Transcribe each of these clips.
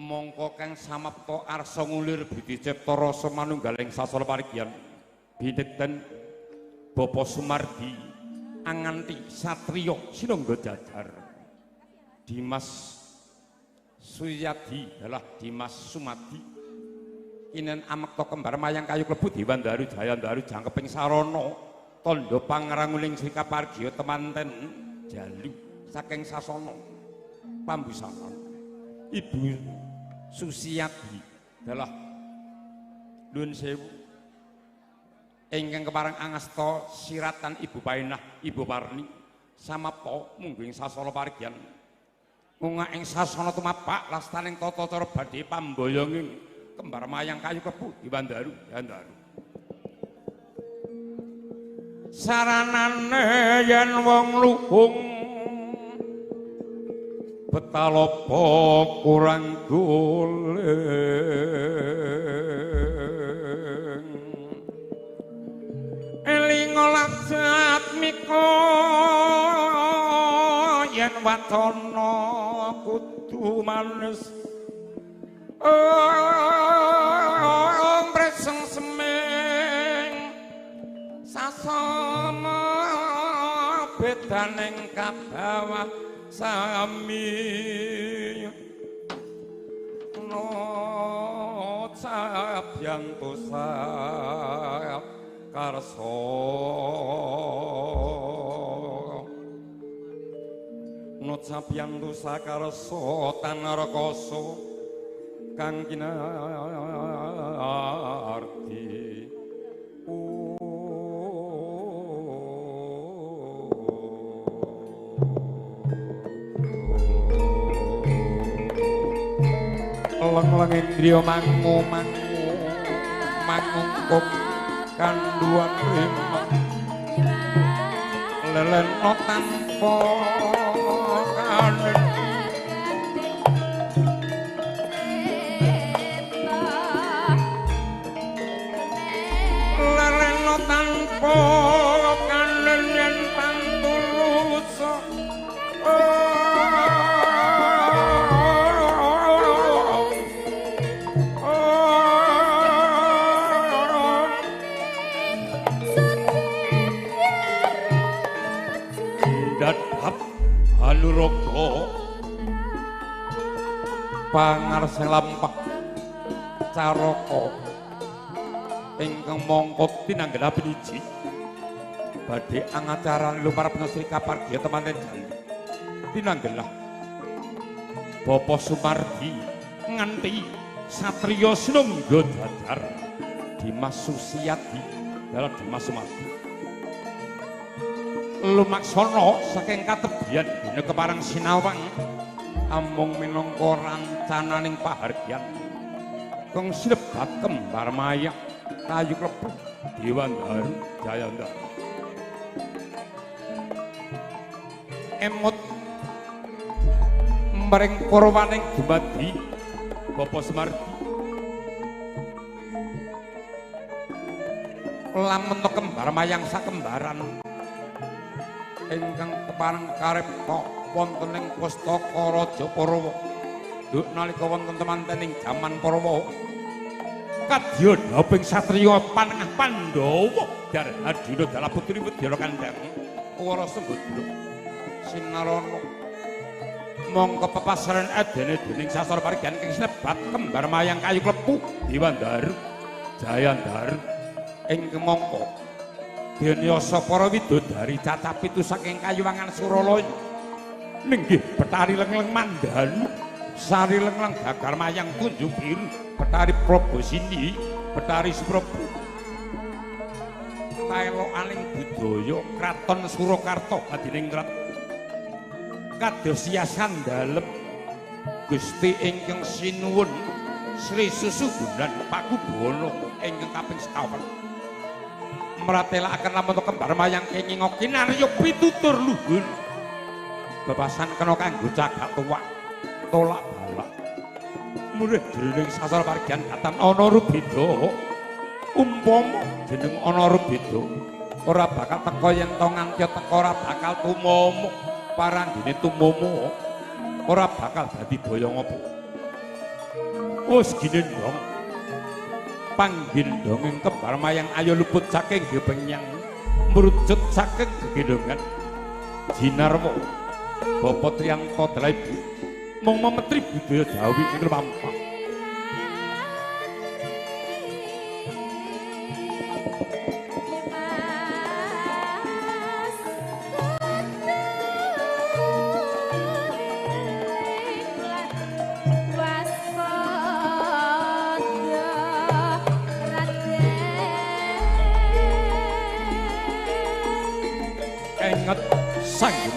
Mongko kang samapta arsa ngulir budi cipta rasa manunggaling sasana parigyan binekten Bapak Sumardi anganti satriya sinangga jajar Dimas Suyadi adalah Dimas Sumadi inen amekta kembar mayang kayu klebu Dewandaru Jayandaru jangkeping sarana tandha pangranguning Sri Kapargiya temanten jalu saking sasana pambusanan Ibu Susiati adalah nuwun sewu ingkang kepareng angasta siratan Ibu Painah Ibu Parni samapta mungguh ing sasana parigyan munga ing sasana tumapak lastaning tata cara badhe pamboyonging kembar mayang kayu klebu Dewandaru Jayandaru saranane yen wong luhung betalopo kurang goleng eling lajatmika yen wacana kudu manis preseng semeng sasana bedaning kabawah sami no sabyantosa karsa no sabyantosa karsa tanarkasa kang kinarti leng-leng indriya mangu mangu mangungkup kanduan limang leleno tanpa kanen leleno tanpa kanen yen pantulusa Hanuraga pangarsa lampah caraka ingkang mangka tinanggel piniji badhe angacaran lumarep Sri Kapargiya temanten jalu tinanggelah Bapak Sumardi nganti satriya sinungga jajar Dimas Susiati dalah Dimas Sumardi lumaksana saking katebian dina kepareng sinawang amung minangka rancananing pahargyan kang sinebat kembar mayang kayu klebu Dewandaru Jayandaru emut mring purwaning dumadi Bapak Sumardi lamun kembar mayang sakembaran ingkang kepareng karepta wonten ing pustaka Raja Parawa duk nalika wonten temanten ing jaman Parawa kadya daping satriya panengah Pandhawa Darhadina dalah putri Wedara Kandhang Wara Sembadra Sinarana mongko pepasaran edene dening sastra parigyan ing sinebat kembar mayang kayu klepu Dewandaru Jayandaru ing mongko dene yasa para widodari cacah pitu saking kayuwangan Suralaya nenggih Betari Lengleng Mandanu Sari Lengleng Gagar Mayang Tunjung Biru Betari Probosini Betari Suprobo taelokaning budaya Kraton Surakarta hadiningrat kados hiasan dalem Gusti ingkang sinuwun Sri Susuhunan Pakubuwana ingkang kaping sekawan mratelakaken lamun kembar mayang kenging kinarya pitutur luhur bebasan kena kanggo cagak tuwak tolak balak murih jroning sastra parigyan katan ana rubeda umpama jeneng ana rubeda ora bakal teka yen to nganti teka ora bakal tumomo paranggene tumomo ora bakal dadi boyong apa. Wis ginendhong panggendhonging kembar mayang ayo luput saking gebenyang mrucut saking gegendhongan jinarwa Bapak Triangka dalah ibu mung memetri budaya Jawi ing lumampah.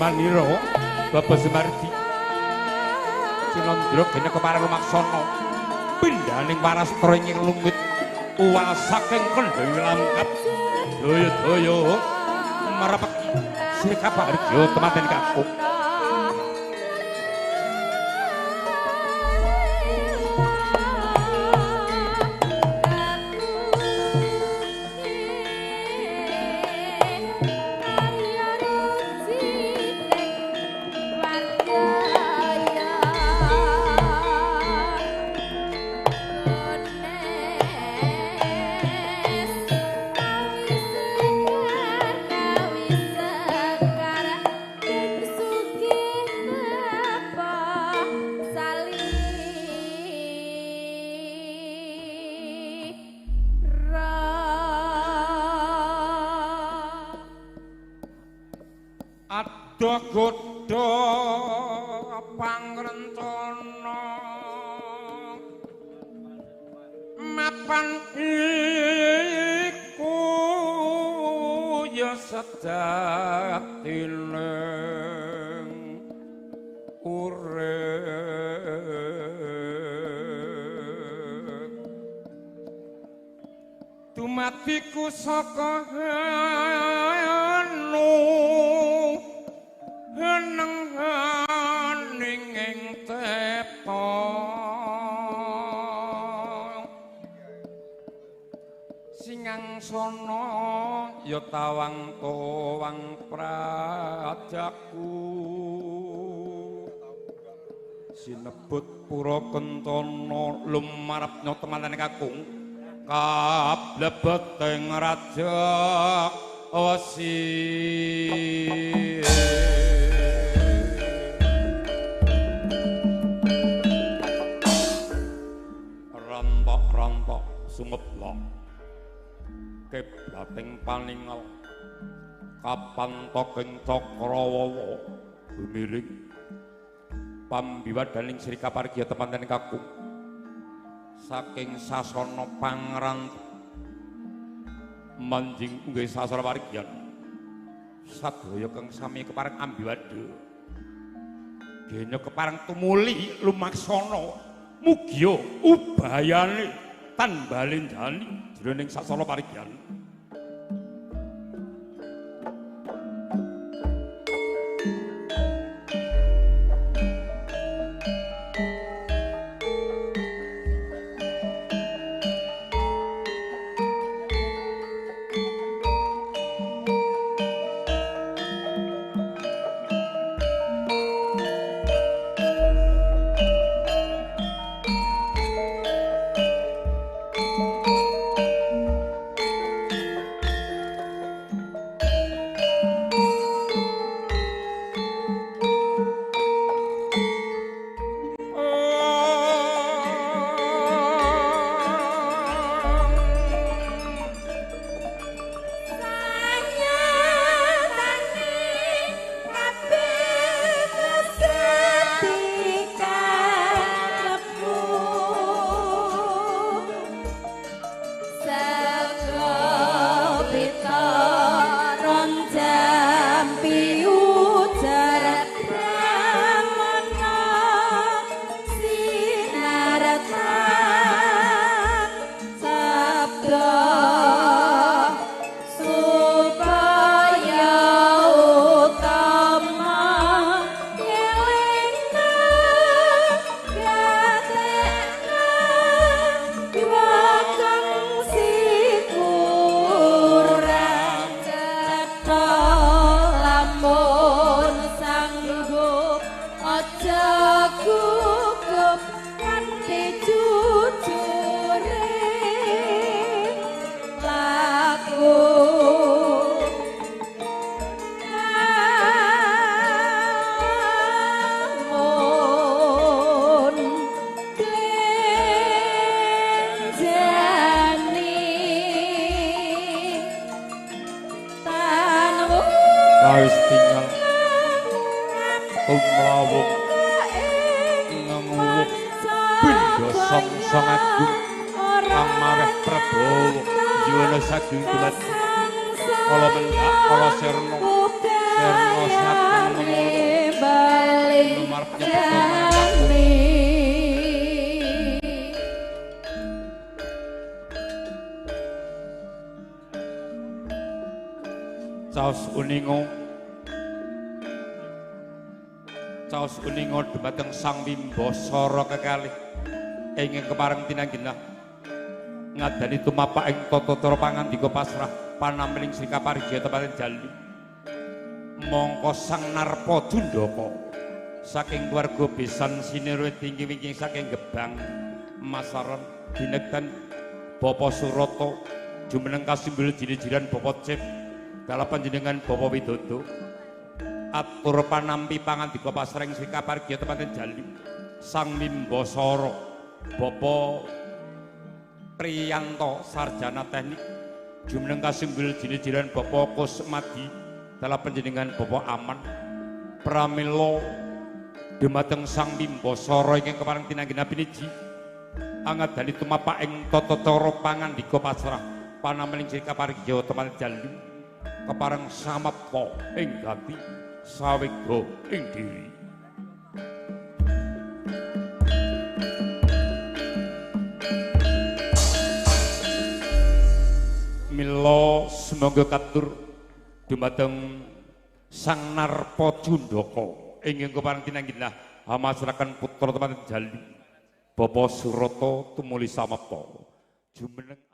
Manira Bapak Sumardi Cinandra gene kepareng lumaksana pindhaning parastra ing lungit uwal saking kendhang langkap daya-daya marepeki Sri Kaparjo temanten kakung. Godha pangrencana mapan iku ya sejatine urip dumadiku saka anu heneng hening ing tepa singangsana ya tawang towang prajaku sinebut pura kentana lumarep nyotemantane kakung kablebeteng raja wesi. Rontok-rontok sumeblok kiblating paningal kapantoking cakrawawa gumiling pambiwadaning Sri Kapargya temanten kakung saking sasana pangrant manjing unggah sasana parigyan sadaya kang sami kepareng ambiwada genya kepareng tumuli lumaksana mugia ubayane tan balenjani jroning sasana parigyan. Songsong agung kang maweh prabawa yuwana sagung dumadi kala mendak kala serna serna sagung lumarep nyepeta. Caos uningo caos uningo dumateng Sang Wimbasara kekalih ingkang kepareng tinanggenah ngadani tumapak ing tata cara pangandika pasrah panampiling Sri Kaparija tepating jalu mongko Sang Narpa Jundaka saking keluarga besan sinirwe tinggi wingking saking Gebang Masaron dinekten Bapak Surata jumeneng kasimbul jilijiran Bapak Cip dalam panjenengan Bapak Widodo atur panampi pangandika pasrah ing Sri Kaparija tepating jalu Sang Wimbasara Bapak Priyanto sarjana teknik jumeneng kasimbul jilijiran Bapak Kusmadi dalam panjenengan Bapak Aman pramila dumateng Sang Wimbasara ingkang kepareng tinanggenah piniji angadani tumapak ing tata cara pangandika pasrah panampiling Sri Kaparija tepating jalu kepareng samapta ing gati sawega ing diri. Mila sumangga katur dumateng Sang Narpa Jundaka ingkang kepareng tinanggenah hamasraken putra tepating jalu Bapak Surata tumuli samapta jumeneng.